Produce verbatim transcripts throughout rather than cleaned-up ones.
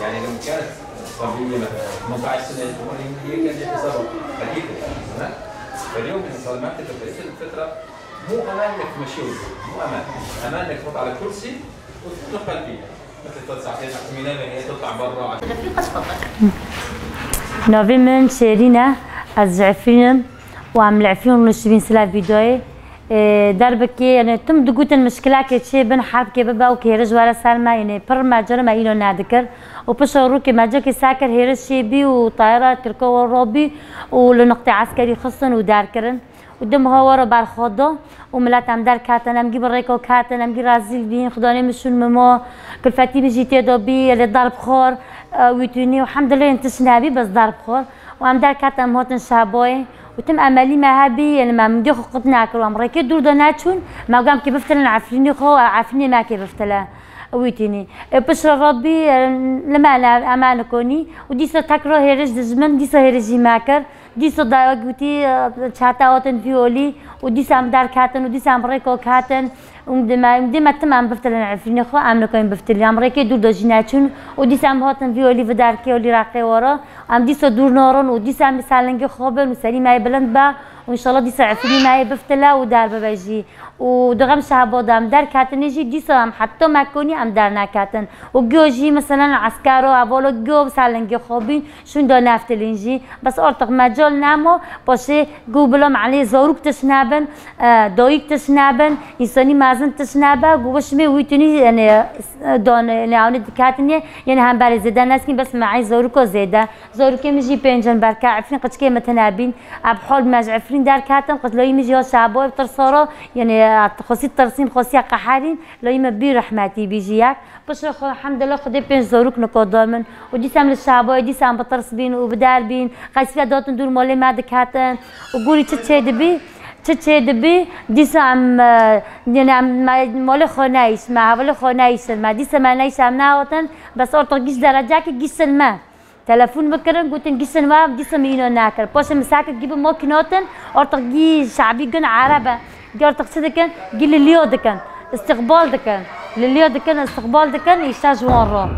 يعني لو كانت صبية مثلًا ثمنتعش سنة، هي كانت حسابها حديثة، تمام؟ فاليوم إذا صار ما كتبت اسم الفترة، مو أمان إنك تمشيه، مو أمان. أمان إنك تحط على كرسي وتكون قلبية. مثل تسعتين أقسمينها، يعني هي تطلع برا. Navê min Şêrîn e, ez ji Efrîn im û em li Efrîn rûniştibîn sila vîdeoyê. Ê, derbikê, yani tim digotin mişkilakê çê bin, herbikê bibe û kê hêriş were ser me, yani pir me cere me îno nedikir. Û pişo rûkê me cekê sekir hêriş çê bî û tayara Tirko we robî û li nuqtê eskerî xistin û derkirin. Û dim ha were berxwe da û milet em derketin, em gî bi rêko ketin, em gî rezîl bîn, xudanê min şûn min ma, kulfetî min jî tê de bî, lê darb xwar, e, wî tûnî û hemdilê yên tişt nebî, bes darb xwar. Û em derketin, em hatin şehbayê. Û tim emelî me hebî, yani me mingê xwe qut nekir û em rêkê dûr de neçûn, me got em kê biftilin Efrînê xwe, Efrînê me kê biftile. Wî tînî. E, piştre Rabbî, e, li me ne, em anikonî. Û dîsa tekro hêriş dijmin, dîsa hêriş jî me kir. Dîsa dayok gotî, e, çete hatin vî olî. Û dîsa em derketin û dîsa em rêko ketin. Û dime, dime tim em biftilin Efrînê xwe, em nikoyin biftilin. Em rêkê dûr de jî neçûn. Û dîsa em hatin vî olî, vî derkê olî reqê wara. Em dîsa dûr narin û dîsa em bi salingê xwe bin û serî me yê bilind be û înşallah dîsa Efrînî me yê biftile û derbibe jî. Û di xem şehba de em derketinê jî dîsa em heta me konî em derneketin. Û giyo jî meselen eskero, evalo giyo salingê xwe bîn, şûn de neftilîn jî. Bes artık mecal nemo, paşê ku bila me alê zarok tişt nebin, e, dayik tişt nebin, însanî mezin tişt nebe, ku weş me wî tunî, yani, e, dan, yani, ewnî diketinê, yani, hemberê zêde neskîn, bes me ey zaroka zêde. Zarokê min jî pênc in berke Efrîn, qiçkê min tine bîn. Ev hal me ji Efrîn derketin, qiclayî min jî ya şehboyê bi tirsara, yani, xwesî tirsîn, xwesiya qeherîn, layî min bî rehmetî bî jî yek. Piştre xwe, hemdillah, Xwedê pênc zarok nika da min. Û dîsa em li şehboyê, dîsa em bi tirs bîn û bi der bîn. Qeysî ve datin dûr malê me diketin. Û gorî çi çê dibî, çi çê dibî, dîsa em, e, yani em, me, malê xwe neyîş, me hevalê xwe neyîşin, me dîsa me neyîş em nehatin. Bes artık gîş derecekî gîşin me. Telefon bikirin, gotin gîşin we, dîsa min îno nekir. Paşê min sekir gî bi makînatin, artık gî şebî gun erebe. Gî artık çi dikin? Gî liliyo dikin, istiqbal dikin. Liliyo dikin, istiqbal dikin, îşte ji wan re.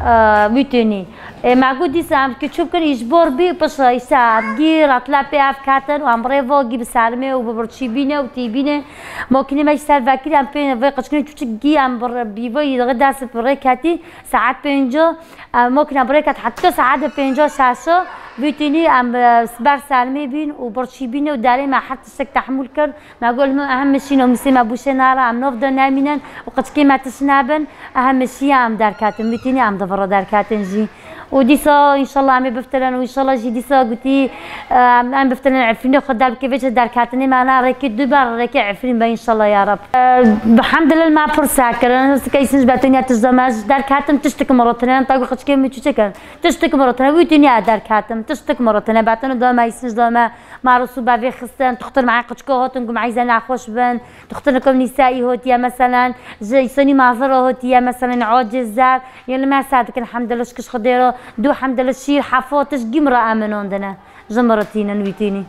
Eee, wî tênî. Ê, me got dîsa em ki çû bikin, îş bor bî, paşa îşte em gî ratla pê ev ketin û em rê va gî bi sermê û bi birçî bîne û tî bîne. Makînê me ji ser vekirî, em pê vê qiçkinê çûçik gî em bi rê, bî vê yî dest bi rê ketî, saet pênco. Em makîna bi rê ket heta saetê pênca şeşo, vî tînî em, e, ber sermê bîn û birçî bîne û derê me her tiştek tehmûl kir. Me got, "Em, em mişîn û misê me bûşê nara, em nav de nemînin û qiçkê me tişt nebin." Em mişiye em derketin, vî tînî em di vir derketin jî. Û dîsa, înşallah, em ê biftilin û înşallah jî dîsa gotî, e, em, em biftilin Efrînê xwe derbikê vê çi derketinê me na rêkê du ber rêkê Efrîn be, înşallah ya Rab. E, bi hemdilil me pir sekirin, sikeysin ji betoniya tişt de me ji derketim, tiştik mirotine, ta gu qiçkê min çûçikin. Tiştik mirotine, wî dinya derketim, tiştik mirotine, betonu da me, îsin ji da me, me rûsû bevê xistin, tuxtir me qiçko hatin, gu me îze nexweş bin, tuxtir nikom nîsa î hotiye, meselen, ji îsonî mazir hotiye, meselen, aciz zer, yên li me ser dikin, hemdilil şkiş Xwedê ro, du hemdilil şîr, hefo, tişt gî min re eminandine. Ji min re tînin wî tînî.